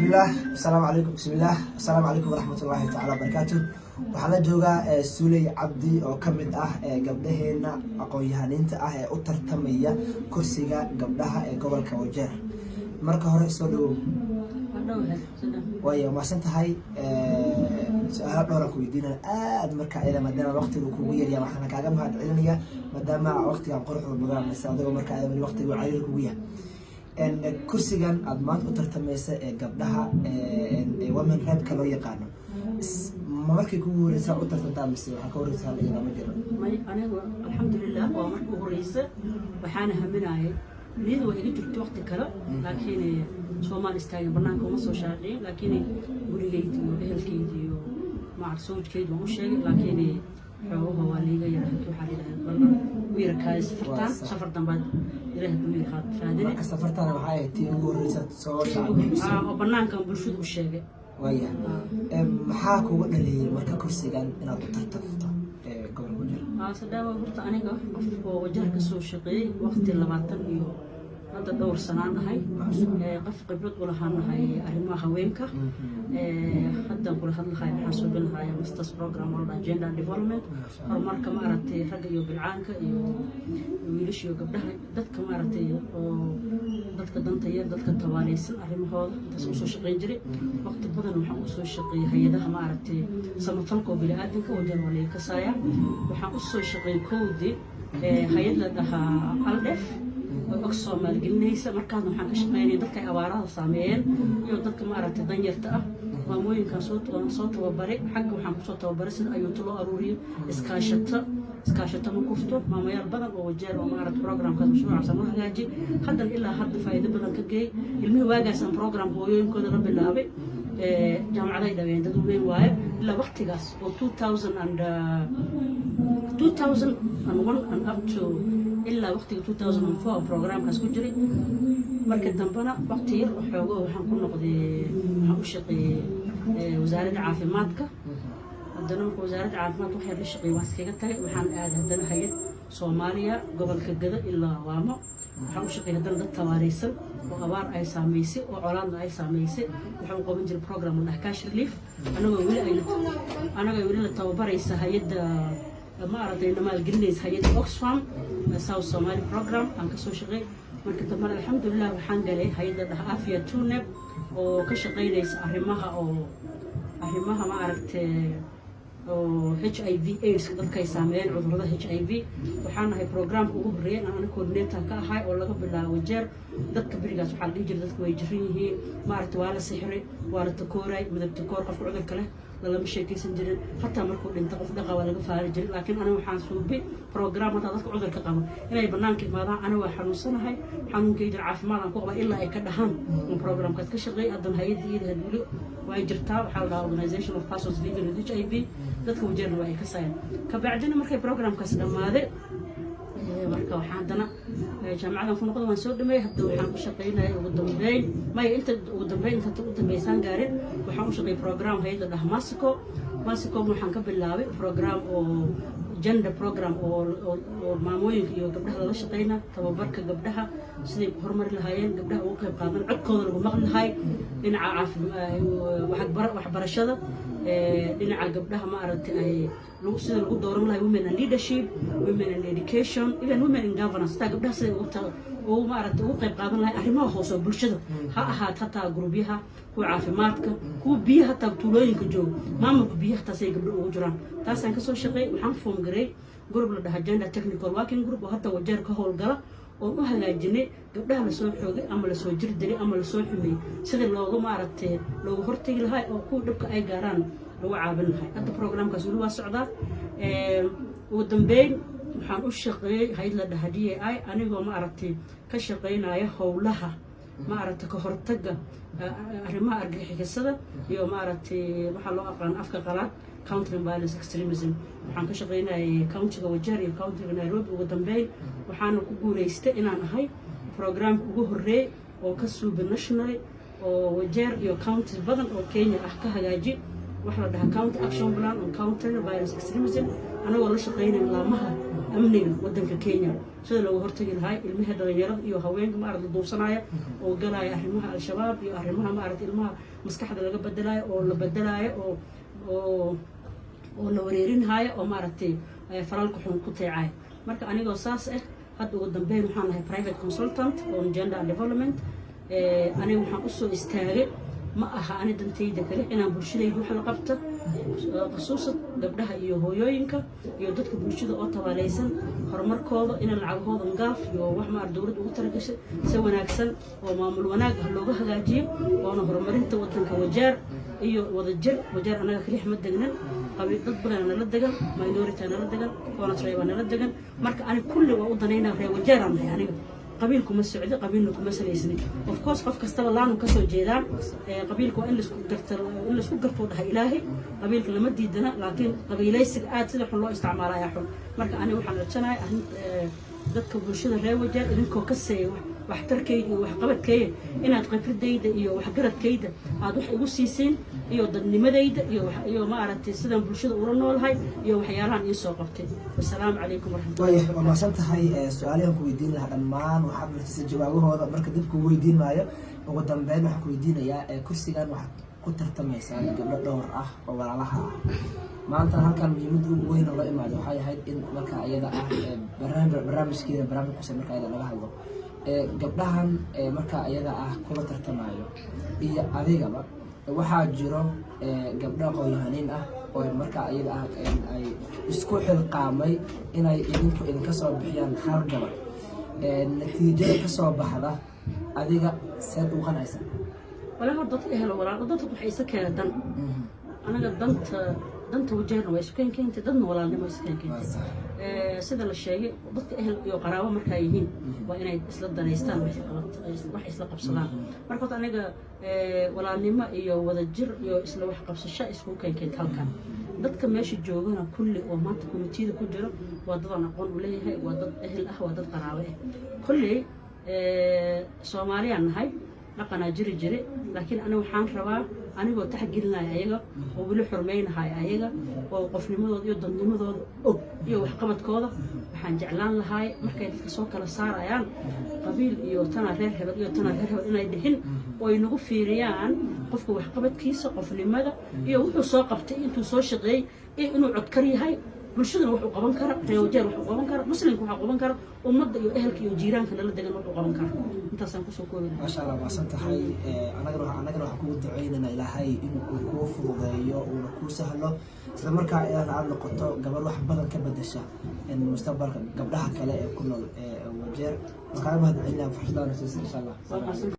Bismillaah, asalaamu calaykum. Bismillaah, asalaamu calaykum waraxmatullaahi tacaala wabarakaatu. Waxaan la joogaa Suley Cabdi oo ka mid ah gabdhaheena aqoon-yahaniinta ah ee u tartamaya kursiga gabdhaha ee gobolka Wajeer. Marka hore, soo dhawow. Waayo, mahadsan tahay. Su-aalo dhowr aan ku weydiinaya aad marka ayada, maadaama waqtiga kugu yarya, waxaana kaaga mahad celinaya maadaama waqtigan quruxda badan mise adigoo marka ayada weli waqtiga cariir kugu yahay. Kursigan aada maanta u tartamaysa ee gabdhaha ee women rep-ka loo yaqaano, ma markii kugu horeysaa u tartantaa mise waxaa ka horeysaa la ma jiro? May, anigu alxamdulilah, waa marka ugu horeysa. Waxaana haminayay, niyada waa iga jirta waqti kale, laakiin soomaal istaagin, banaanka uma soo shaaciyeen, laakiin gurigayda iyo ehelkayda iyo macar sawjkayda waan u sheegay, laakiin xoogaha waa liiga yara. Waxaa la yidhahda bal u yara kaadi safartaan, safar dambaad ilaah hadduu yaqaad raadine. Marka safartana waxay ahayd tii ugu horeysa soo shaac? Oo banaankan bulshada u sheegay. Waaya, maxaa kuga dhaliyey marka kursigan inaad u tartamto ee gobolka Wajeer? Sadhaawa, horta aniga qof oo Wajaha ka soo shaqeeyey waqti 20 iyo hadda dhowr sanaan ahay, qof khibrad u lahaan nahay arrimaha haweenka. Haddaan kula hadlahay, waxaan soo gelinahay masters program oo la gender and development, horumarka maaragtay ragga iyo bilcaanka iyo wiilasha iyo gabdhaha, dadka maaragtay oo dadka danta yar, dadka tabaaleysan arrimahooda. Intaas usoo shaqeyn jiray waqti badan. Waxaan usoo shaqeeyay hay-adaha maaragtay samafalka oo bini'aadanka. Wajeer waa laga kasaaya. Waxaan usoo shaqeeyay kowdii hay-ad la dhahaa ALDEF oo Oxfam maalgelinaysa. Markaasna waxaan ka shaqeynaya dadka ay abaaraha saameeyeen iyo dadka maaragtay danyarta ah. Maamooyinkaan soo tababaray. Xagga waxaan kusoo tababaray sida ayuunta loo aruuriyo, iskaashato, iskaashato ma kufto. Maamayaal badan oo Wajeer oo maaragtay programkaas, mashruucaas aan u hagaajiyay, haddana ilaa hadda faa'iido badan ka geey. Ilmihii waagaas aan program hooyooyinkooda la bilaabay jaamacaday dhaween, dad weyn waaye. Ilaa waqtigaas oo 2000 and 2001 and up to ilaa waqtiga 2004 programkaas ku jiray. Marka dambena waqti yar oo xoogo waxaan ku noqday, waxaan u shaqeeyey wasaaradda caafimaadka. Haddana marka wasaaradda caafimaadka waxay la shaqeeyey, waan iskaga tagay. Waxaan aaday haddana hay-ad Soomaaliya, gobolka Gado ilaa Waamo. Waxaan u shaqeeyey haddana dad tabaaraysan oo abaar ay saamaysay oo colaadna ay saamaysay. Waxaan u qaban jiray program la dhaha cash relief, anagoo weli la tababaraysa hay-adda ma aragtay na maalgelinaysa, hay-adda Oxfam South Somali program aan kasoo shaqeey. Marka dambena alxamdulilah, waxaan galay hay-adda dhaha Afia Tuneb oo ka shaqeynaysa arrimaha oo arrimaha ma aragtay oo HIV AIDS, dadka ay saameeyeen cudurrada HIV. Waxaan nahay programka ugu horreeyay aan aniga coordinator ka ahay oo laga bilaabo Wajeer. Dadka berigaas waxaa la dhihi jiray dadka way jiran yihiin, maaragtay, waa la sixiray, waa la takooray, midab takoor. Qofka cudurka leh lalama sheekaysan jirin, hataa markuu dhinta qof dhaqa waa laga faari jiray. Laakiin aniga waxaan suubay program hataa dadka cudurka qaba inay banaanka imaadaan, "Aniga waa xanuunsanahay, xanuunkayda caafimaad aan ku qaba," ilaa ay ka dhahaan un programkaas ka shaqeeyay. Haddana hay-adda iyada weli way jirtaa. Waxaa la dhahaa Organization of Persons Living with HIV. Dadka Wajeerna waa ay ka sayaan. Kabacdina markay programkaas dhammaaday, marka waxaan haddana jaamacadan ku noqda, waan soo dhameeyey. Hadda waxaan u shaqeynaya ugu dambeyn, maya, inta ugu dambeyn, inta ugu dambeysaan gaarin, waxaan u shaqeeyay program hay-adda dhaha Masico. Masico waxaan ka bilaabay program oo gender program oo maamooyinka iyo gabdhaha lala shaqeyna, tababarka gabdhaha siday ku horumari lahaayeen, gabdhaha uga qayb qaadan, codkooda lagu maqli lahay, dhinaca waxbarashada, dhinaca gabdhaha ma aragtay ay sida lagu dooran lahay, women and leadership, women and education, even women in governance, hataa gabdhaha siday ugu maaragtay ugu qayb qaadan lahay arrimaha hoose oo bulshada ha ahaat, hataa gurubyaha, kuwa caafimaadka, kuwa biyaha, hataa tuulooyinka jooga, maamulka biyaha, hataa siday gabdho ugu jiraan. Taasaan kasoo shaqeey. Waxaan form garay group la dhaha Gender Technical Working Group oo hadda Wajeer ka howlgala, oon u hagaajinay gabdhaha lasoo xoogay ama lasoo jir dilay ama lasoo xumeeyey, sidii looga maaragtay looga hortagi lahay oo kuwa dhibka ay gaaraan lagu caawin lahay. Hadda programkaas weli waa socdaa. Ugu dambeyn waxaan u shaqeeyey hay-ad la dhaha DAI, anigoo ma aragtay ka shaqeynaya howlaha ma aragtay ka hortagga arrimaha argagixisada iyo ma aragtay waxaa loo aqaan afka qalaad countering violence extremism. Waxaan ka shaqeynayay countiga Wajeer iyo countiga Nairobi. Ugu dambeyn waxaana ku guuleystay inaan ahay programka ugu horreey oo ka suuba nationally oo Wajeer iyo counties badan oo Kenya ah ka hagaaji. Waxa la dhahaa County Action Plan on Counter Violence Extremism, anagoo la shaqeynaya laamaha amniga wadanka Kenya, sida looga hortagi lahaa ilmaha, dhalinyarada iyo haweenka, maarata, duufsanaya oo galaya arrimaha Al-Shabaab iyo arrimaha, maarata, ilmaha maskaxda laga bedelayo oo la bedelaayo oo la wareerinaayo oo, maaragtay, falalka xun ku teecaya. Marka anigoo saas ah, hadda ugu dambeyn waxaan nahay private consultant on gender and development. Aniga waxaan usoo istaagay ma aha ani dantayda kale, inaan bulshadayda wax la qabto, khusuusan gabdhaha iyo hooyooyinka iyo dadka bulshada oo tabaaleysan, horumarkooda, in lacagahooda ngaaf iyo wax maar dowladda ugu talagashay si wanaagsan oo maamul wanaag ah looga hagaajiyo, oona horumarinta wadanka Wajeer iyo wadajir. Wajeer anaga kalix ma degnan, dad badan nala degan, minority nala degan, oona tribe nala degan. Marka ani kulli waa u danaynaa, reer Wajeeraan nahay. Aniga qabiil kuma socdo, qabiilna kuma salaysni. Of course, qof kastaba laanu kasoo jeedaan. Qabiilka waa in laisku garto, in laisku gartuu dhahay Ilaahay. Qabiilka lama diidana, laakiin qabiilaysiga aad sida xun loo isticmaala ayaa xun. Marka ani waxaan codsanahay arrin dadka bulshada reer Wajeer, idinkoo ka seeya waxtarkayda iyo waxqabadkayga, inaad khibradayda iyo waxgaradkayda aad wax igu siisiin, iyo dadnimadayda iyo, maaragtay, sidaan bulshada ula noolahay iyo waxyaalahan ii soo qabtay. Wasalaamu calaykum waraxmatullahi. Waaya, waa mahadsan tahay. Su-aalahan ku weydiin lahaa dhammaan waxaad martisay jawaabahooda, marka dib ku weydiin maayo. Ugu dambeyn waxaan ku weydiinayaa, kursigan waxaad ku tartamaysaan gabdho dhowr ah oo walaalaha ah. Maanta halkan muhiimadda ugu weyn oo loo imaaday waxay ahayd in marka iyada ah barnaamijkeeda, barnaamij kusa marka iyada laga hadlo gabdhahan marka iyada ah kula tartamayo iyo adigaba. Waxaa jiro gabdho aqoon-yahaniin ah oo marka iyada ah ay isku xilqaamay inay idinku idinka soo bixiyaan hal gabar. Natiijada kasoo baxda adiga seed u qanaysa? Walaa, hor dadka ehelo walaalo, dadka waxay isa keena dan. Anaga danta Wajeerna waa isu keen keentay, dadna walaalnimo isu keen keentay. Sida la sheegay, dadka ehel iyo qaraabo markaa yihiin waa inay isla danaystaan, wax isla qabsadaan. Marka horta aniga walaalnimo iyo wadajir iyo isla wax qabsasho isku keen keenta halkan. Dadka meesha joogana kulli oo maanta komitiyada ku jiro waa dadaan aqoon u leeyahay, waa dad ehel ah, waa dad qaraabo ah. Kolley Soomaaliyaan nahay, dhaqanaa jiri jire, laakiin aniga waxaan rabaa, anigoo taxgelinaya ayaga oo weli xurmaynahay ayaga oo qofnimadooda iyo dadnimadooda og iyo waxqabadkooda, waxaan jeclaan lahaay markay dadka soo kala saarayaan qabiil iyo tanaa reer hebel iyo tanaa reer hebel inay dhihin, oo ay nagu fiiriyaan qofka waxqabadkiisa, qofnimada iyo wuxuu soo qabtay, intuu soo shaqeeyey, iyo inuu codkar yahay, bulshadana wax u qaban kara, reer Wajeer wax u qaban kara, muslimka wax u qaban kara, ummadda iyo ehelka iyo jiiraanka nala degan wax u qaban kara. Intaasaan kusoo koobi lahaa. Maasha Allah, mahadsan tahay. Anagana waxaan kugu duceynaynaa Ilaahay in uu kuu fududeeyo, uuna kuu sahlo, isla markaa inaad aad noqoto gabar wax badan ka bedesha mustaqbalka gabdhaha kale ee ku nool Wajeer. Waan kaaga mahad celinaya fursadaan siisa, insha Allah. Waa mahadsan.